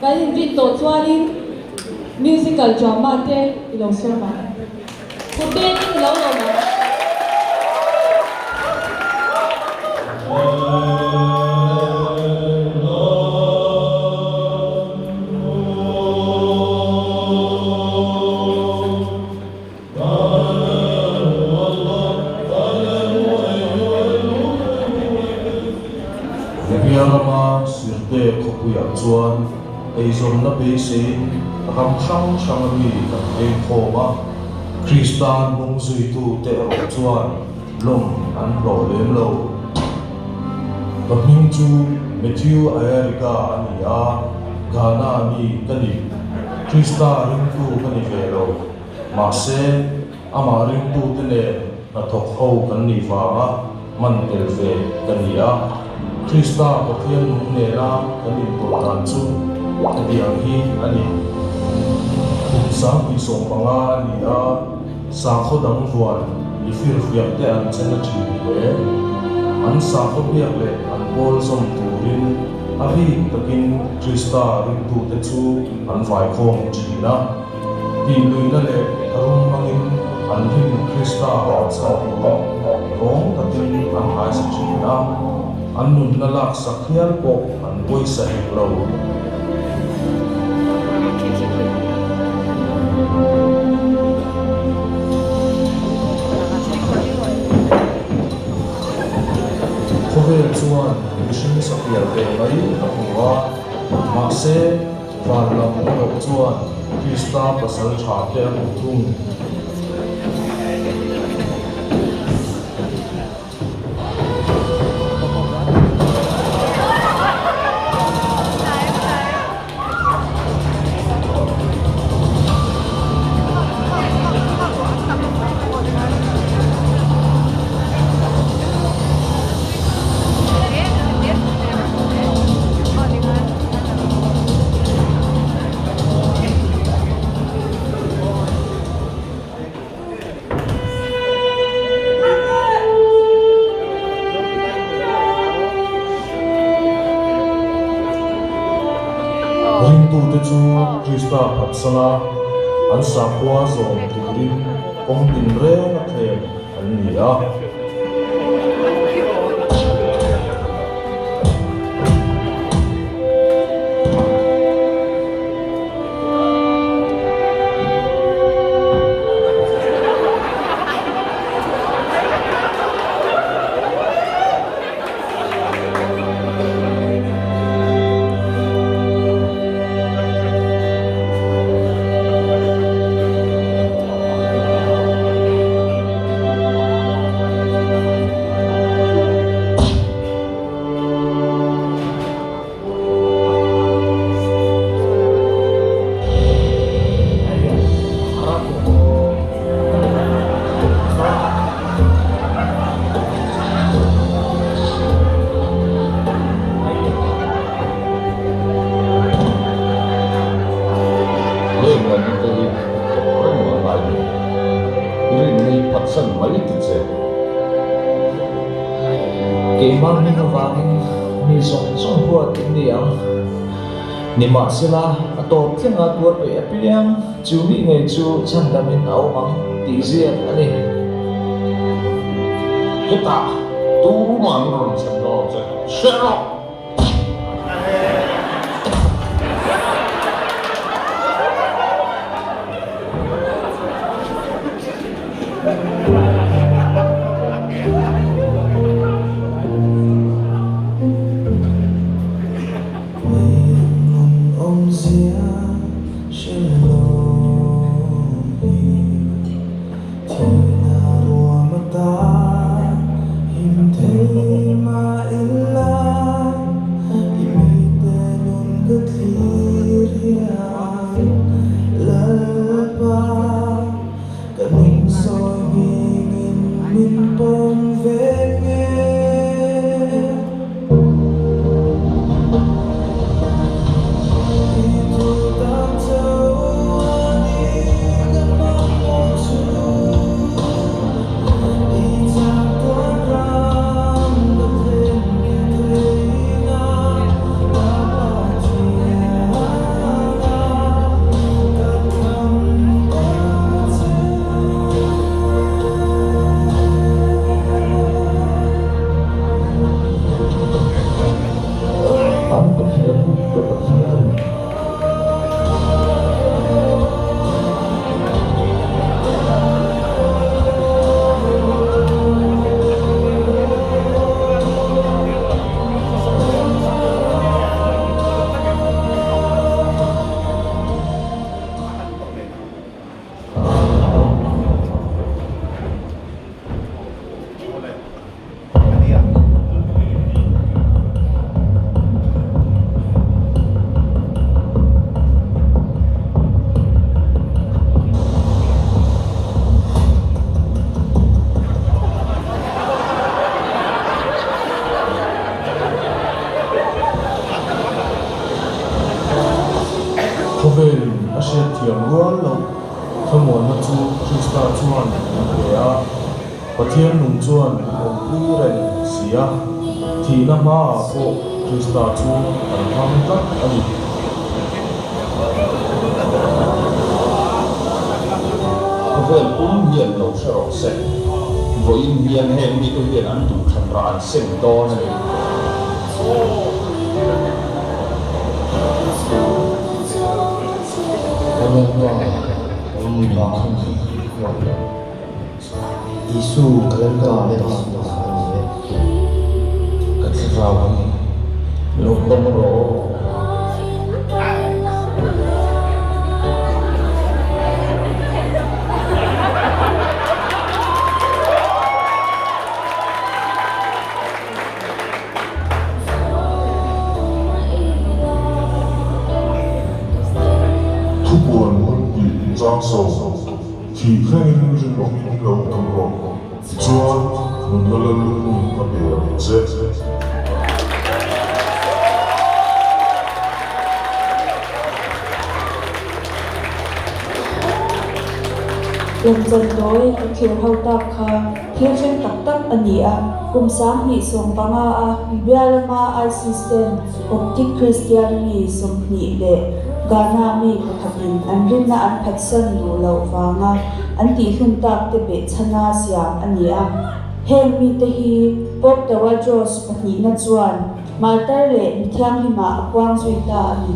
Kan inrin tawh chuanin musical drama te i lo sawm ang. Kut bengin i lo lawm ang. Libya rama Sirte khawpuiah chuan eizawnna beiseiin ram hrang hranga mi kan lengkhawm a, Kristan hnung zuitute erawh chuan lawm an hlawh lem lo. Ka hming chu Matthew Ayariga a ni a, Ghana mi ka ni. Krista ringtu ka ni ve lo. Mahse, amah ringtute nen hnathawk ho kan nih vanga hman tel ve ka ni a. Krista Pathian nung nena kan inpawlh dan chu hetiang hi a ni. Kum 25 a ni a, sakhaw dang vuan mi firfiak te an chen a thin hle. An sakhaw biak leh an pawl zawm turin a bik takin Krista ringtute chu an vaikhawm thin a. Tihluihna leh rum hmangin an rin Krista phatsan turin rawng takin an nghaisa thin a, an nunna laksak hial pawh an pawisa hek lo. Khawvel chuan mihring sapial ve mai a hmu a, mahse, Van lam erawh chuan Krista pasal tha te a hmu thung. Ringtute chu Krista phatsana an sakhua zawm turin kawng tinreng a thlem an ni a. Heng lamte hi thawk reng a ngai lo. I rinna hi phatsan mai ti che. Keimah hming avangin mi zawng zawng huat in ni ang. Nimahsela, a tawp thlenga tuar peih apiang chu mi ngei chu chhandamin a awm ang tih ziak a ni. Hetah tumah an rawn chhan dawn che, hre rawh! Khawvelin a hriatthiam rual loh thlamuanna chu Krista chuan min pe a, Pathian nung chuan min awmpui reng si a, thihna hmaah pawh Krista chu kan hmang tlat a ni. Khawvel pum hian lo hre rawh se, vawiin hian heng mite hian an duhthlan rah an seng dawn a ni. Isu ka Lalpa leh Isua a ni e. Ka thlarau hi lo pawm rawh aw. Thupuan hun tih chang sawm thih thlengin rinawmin lo awm rawh. Tichuan, nunna lallung ka pe ang che. Lemchan tawi ka thlir ho tak kha thil thleng tak tak a ni a, kum 2015 a Libya lama ISIS ten Coptic Christian mi 20 leh Ghana mi pakhatin an rinna an phatsan duh loh vanga an tihhlum tak te behchhana siam a ni a. Heng mite hi Pope Tawadros pahnihna chuan Martar leh mithianghlimah a puang zui ta a ni.